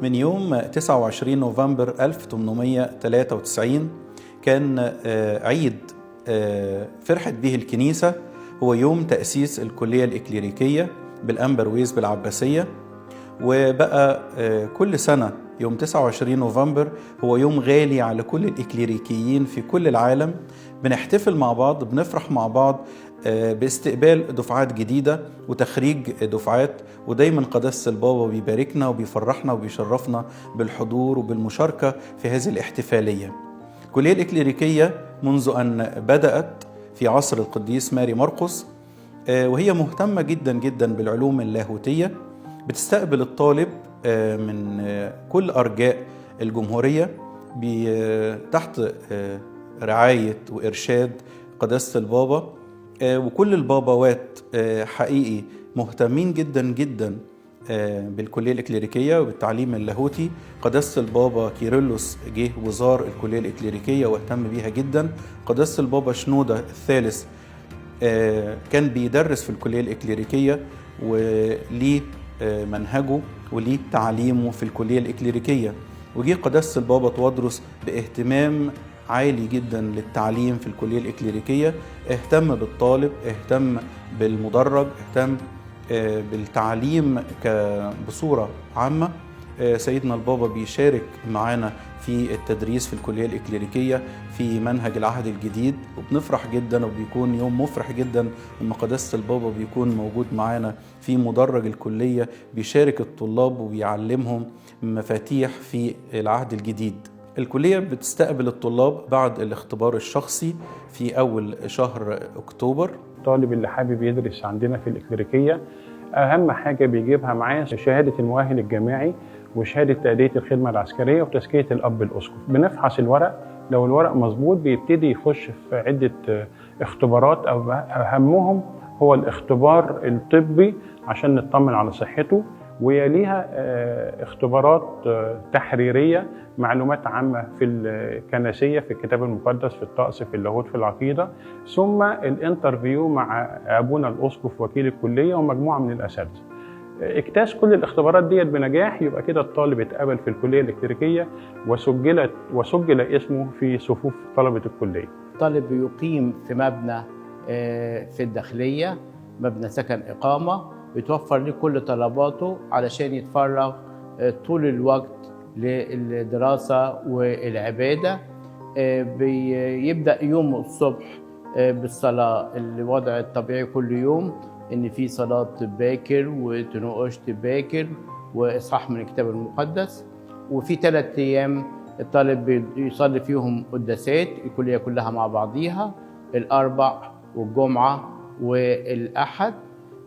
من يوم 29 نوفمبر 1893 كان عيد فرحت به الكنيسة، هو يوم تأسيس الكلية الإكليريكية بالأنبا رويس بالعباسية. وبقى كل سنة يوم 29 نوفمبر هو يوم غالي على كل الإكليريكيين في كل العالم. بنحتفل مع بعض، بنفرح مع بعض باستقبال دفعات جديدة وتخريج دفعات، ودايما قداسة البابا بيباركنا وبيفرحنا وبيشرفنا بالحضور وبالمشاركة في هذه الاحتفالية. الكلية الإكليريكية منذ أن بدأت في عصر القديس ماري مرقس وهي مهتمة جدا جدا بالعلوم اللاهوتية، بتستقبل الطالب من كل أرجاء الجمهورية تحت رعاية وإرشاد قداسة البابا، وكل الباباوات حقيقي مهتمين جدا جدا بالكلية الإكليريكية وبالتعليم اللاهوتي. قداسة البابا كيرلس جه وزار الكلية الإكليريكية واهتم بيها جدا. قداسة البابا شنودة الثالث كان بيدرس في الكلية الإكليريكية وليه منهجه وليه تعليمه في الكلية الإكليريكية. وجه قداسة البابا تواضروس باهتمام عالي جدا للتعليم في الكلية الإكليريكية، اهتم بالطالب، اهتم بالمدرج، اهتم بالتعليم بصورة عامة. سيدنا البابا بيشارك معانا في التدريس في الكلية الإكليريكية في منهج العهد الجديد، وبنفرح جدا وبيكون يوم مفرح جدا لما قداسة البابا بيكون موجود معانا في مدرج الكلية بيشارك الطلاب وبيعلمهم مفاتيح في العهد الجديد. الكلية بتستقبل الطلاب بعد الاختبار الشخصي في أول شهر أكتوبر. الطالب اللي حابب يدرس عندنا في الإكليريكية أهم حاجة بيجيبها معاه شهادة المؤهل الجامعي وشهادة تأدية الخدمة العسكرية وتزكية الأب الأسقف. بنفحص الورق، لو الورق مظبوط بيبتدي يخش في عدة اختبارات، أو أهمهم هو الاختبار الطبي عشان نطمن على صحته، ويليها اختبارات تحريرية، معلومات عامة في الكنسية، في الكتاب المقدس، في الطقس، في اللاهوت، في العقيدة، ثم ال interview مع أبونا الأسقف وكيل الكلية ومجموعة من الأساتذة. اجتاز كل الاختبارات ديت بنجاح يبقى كده الطالب اتقبل في الكلية الإكليريكية وسجل اسمه في صفوف طلبة الكلية. الطالب بيقيم في مبنى في الداخلية، مبنى سكن إقامة، بيتوفر له كل طلباته علشان يتفرغ طول الوقت للدراسة والعبادة. بيبدأ يومه الصبح بالصلاة، الوضع الطبيعي كل يوم إن في صلاة باكر وتناقش باكر وإصحاح من الكتاب المقدس، وفي 3 أيام الطالب بيصلي فيهم قداسات الكلية كلها مع بعضيها، الأربع والجمعة والأحد.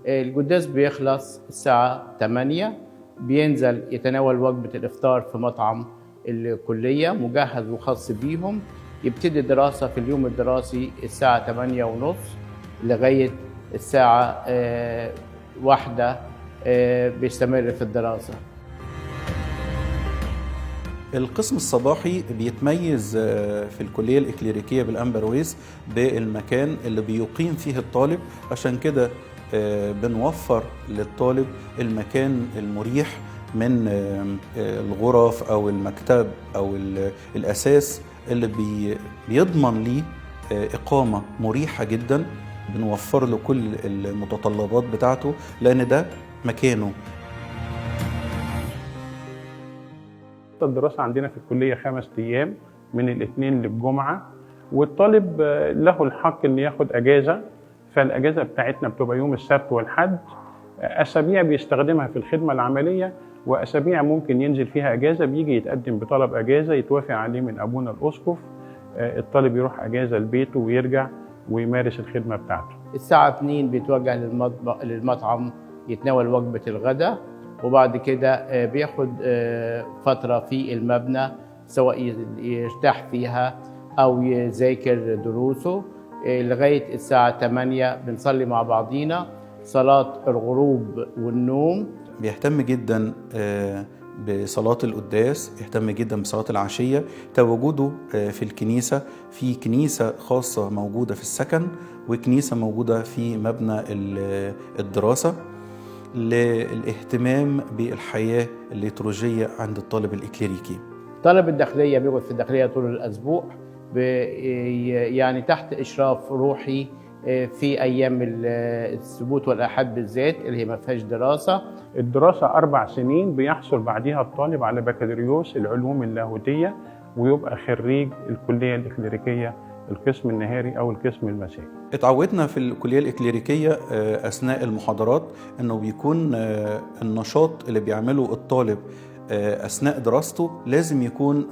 القداس بيخلص الساعة 8، بينزل يتناول وجبة الإفطار في مطعم الكلية مجهز وخاص بيهم. يبتدي دراسة في اليوم الدراسي الساعة 8:30 لغاية الساعة 1، بيستمر في الدراسة. القسم الصباحي بيتميز في الكلية الإكليريكية بالأنبا رويس بالمكان اللي بيقيم فيه الطالب، عشان كده بنوفر للطالب المكان المريح من الغرف أو المكتب أو الأساس اللي بيضمن ليه إقامة مريحة جدا. بنوفر له كل المتطلبات بتاعته لأن ده مكانه. الدراسة عندنا في الكلية 5 أيام من الاثنين للجمعة، والطالب له الحق إن ياخد أجازة، فالأجازة بتاعتنا بتبقى يوم السبت والحد. أسابيع بيستخدمها في الخدمة العملية، وأسابيع ممكن ينزل فيها أجازة، بيجي يتقدم بطلب أجازة يتوافق عليه من أبونا الأسقف، الطالب يروح أجازة لبيته ويرجع ويمارس الخدمة بتاعته. الساعة 2 بيتوجه للمطعم يتناول وجبة الغداء، وبعد كده بياخد فترة في المبنى سواء يرتاح فيها أو يذاكر دروسه لغاية الساعة 8. بنصلي مع بعضينا صلاة الغروب والنوم. بيهتم جدا بصلاة القداس، يهتم جدا بصلاة العشية. تواجده في الكنيسة، في كنيسة خاصة موجودة في السكن وكنيسة موجودة في مبنى الدراسة. للاهتمام بالحياة الليتورجية عند الطالب الإكليريكي. طالب الداخلية بيقعد في الداخلية طول الأسبوع، يعني تحت إشراف روحي في أيام السبوت والأحد بالذات اللي هي ما فيهاش دراسة. الدراسة 4 سنين بيحصل بعديها الطالب على بكالوريوس العلوم اللاهوتية ويبقى خريج الكلية الإكليريكية القسم النهاري أو القسم المسائي. اتعودنا في الكلية الإكليريكية أثناء المحاضرات أنه بيكون النشاط اللي بيعمله الطالب أثناء دراسته لازم يكون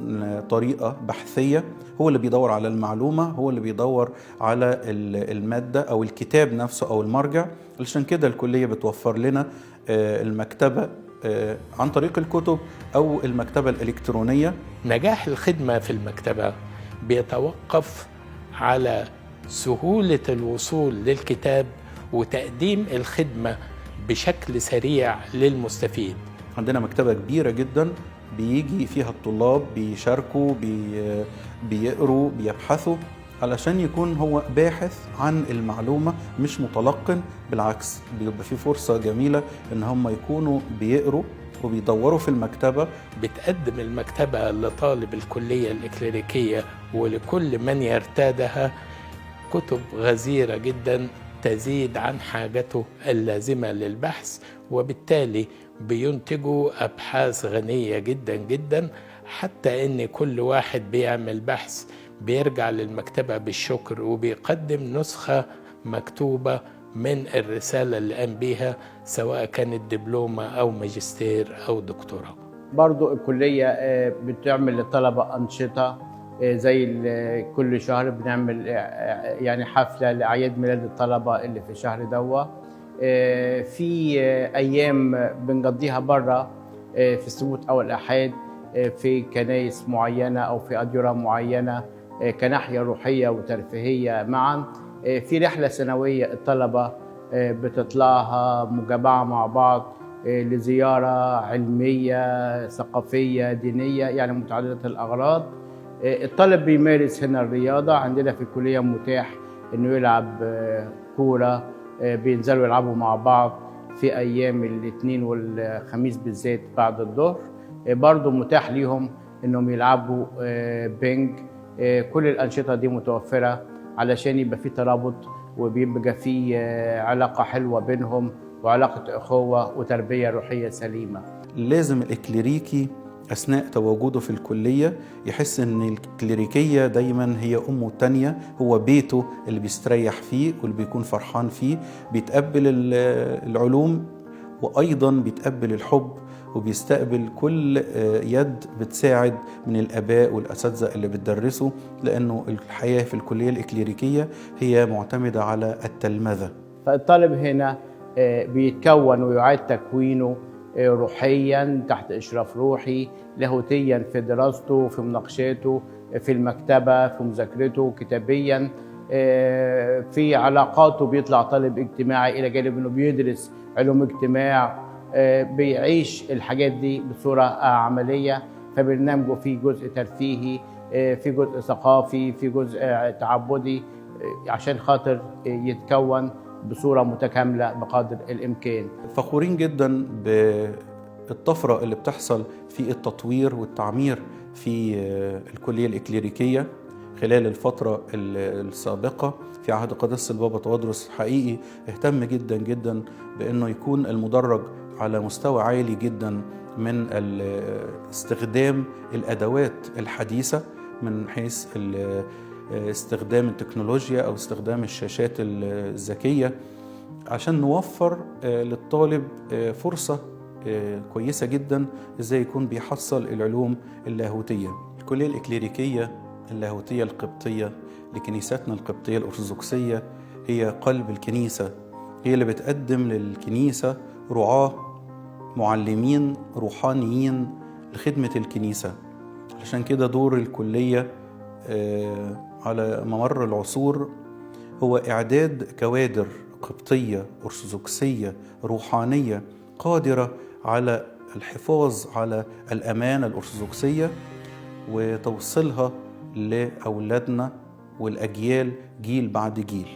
طريقة بحثية، هو اللي بيدور على المعلومة، هو اللي بيدور على المادة أو الكتاب نفسه أو المرجع. علشان كده الكلية بتوفر لنا المكتبة عن طريق الكتب أو المكتبة الإلكترونية. نجاح الخدمة في المكتبة بيتوقف على سهولة الوصول للكتاب وتقديم الخدمة بشكل سريع للمستفيد. عندنا مكتبة كبيرة جدا بيجي فيها الطلاب بيشاركوا، بيقروا، بيبحثوا، علشان يكون هو باحث عن المعلومة مش متلقن. بالعكس بيبقى في فرصة جميلة إن هم يكونوا بيقروا وبيدوروا في المكتبة. بتقدم المكتبة لطالب الكلية الإكليريكية ولكل من يرتادها كتب غزيرة جدا تزيد عن حاجته اللازمة للبحث، وبالتالي بينتجوا أبحاث غنية جدا جدا، حتى إن كل واحد بيعمل بحث بيرجع للمكتبة بالشكر وبيقدم نسخة مكتوبة من الرسالة اللي قام بيها، سواء كانت دبلومة أو ماجستير أو دكتوراه. برضو الكلية بتعمل للطلبة أنشطة، زي كل شهر بنعمل يعني حفلة لأعياد ميلاد الطلبة اللي في الشهر دوا. في أيام بنقضيها برا في السبوت أو الأحد في كنايس معينة أو في أديرة معينة كناحية روحية وترفيهية معا. في رحلة سنوية الطلبة بتطلعها مجمعة مع بعض لزيارة علمية ثقافية دينية، يعني متعددة الأغراض. الطالب بيمارس هنا الرياضة، عندنا في الكلية متاح إنه يلعب كورة، بينزلوا يلعبوا مع بعض في أيام الاثنين والخميس بالذات بعد الظهر. برضو متاح ليهم إنهم يلعبوا بينج. كل الأنشطة دي متوفرة علشان يبقى في ترابط وبيبقى في علاقة حلوة بينهم وعلاقة أخوة وتربية روحية سليمة. لازم الإكليريكي أثناء تواجده في الكلية يحس إن الإكليريكية دايما هي أمه التانية، هو بيته اللي بيستريح فيه واللي بيكون فرحان فيه، بيتقبل العلوم وأيضا بيتقبل الحب وبيستقبل كل يد بتساعد من الآباء والأساتذة اللي بتدرسه، لأنه الحياة في الكلية الإكليريكية هي معتمدة على التلمذة. فالطالب هنا بيتكون ويعاد تكوينه روحيا تحت إشراف روحي، لاهوتيا في دراسته، في مناقشاته، في المكتبة، في مذاكرته كتابيا، في علاقاته. بيطلع طالب اجتماعي إلى جانب أنه بيدرس علوم اجتماع، بيعيش الحاجات دي بصورة عملية. فبرنامجه فيه جزء ترفيهي، في جزء ثقافي، في جزء تعبدي، عشان خاطر يتكون بصورة متكاملة بقدر الإمكان. فخورين جدا بالطفرة اللي بتحصل في التطوير والتعمير في الكلية الإكليريكية خلال الفترة السابقة. في عهد قداسة البابا تواضروس حقيقي اهتم جدا جدا بأنه يكون المدرج على مستوى عالي جدا من استخدام الأدوات الحديثة، من حيث استخدام التكنولوجيا أو استخدام الشاشات الذكية، عشان نوفر للطالب فرصة كويسة جدا إزاي يكون بيحصل العلوم اللاهوتية. الكلية الإكليريكية اللاهوتية القبطية لكنيستنا القبطية الأرثوذكسية هي قلب الكنيسة، هي اللي بتقدم للكنيسة رعاة معلمين روحانيين لخدمة الكنيسة. عشان كده دور الكلية على ممر العصور هو إعداد كوادر قبطية أرثوذكسية روحانية قادرة على الحفاظ على الأمانة الأرثوذكسية وتوصيلها لأولادنا والأجيال جيل بعد جيل.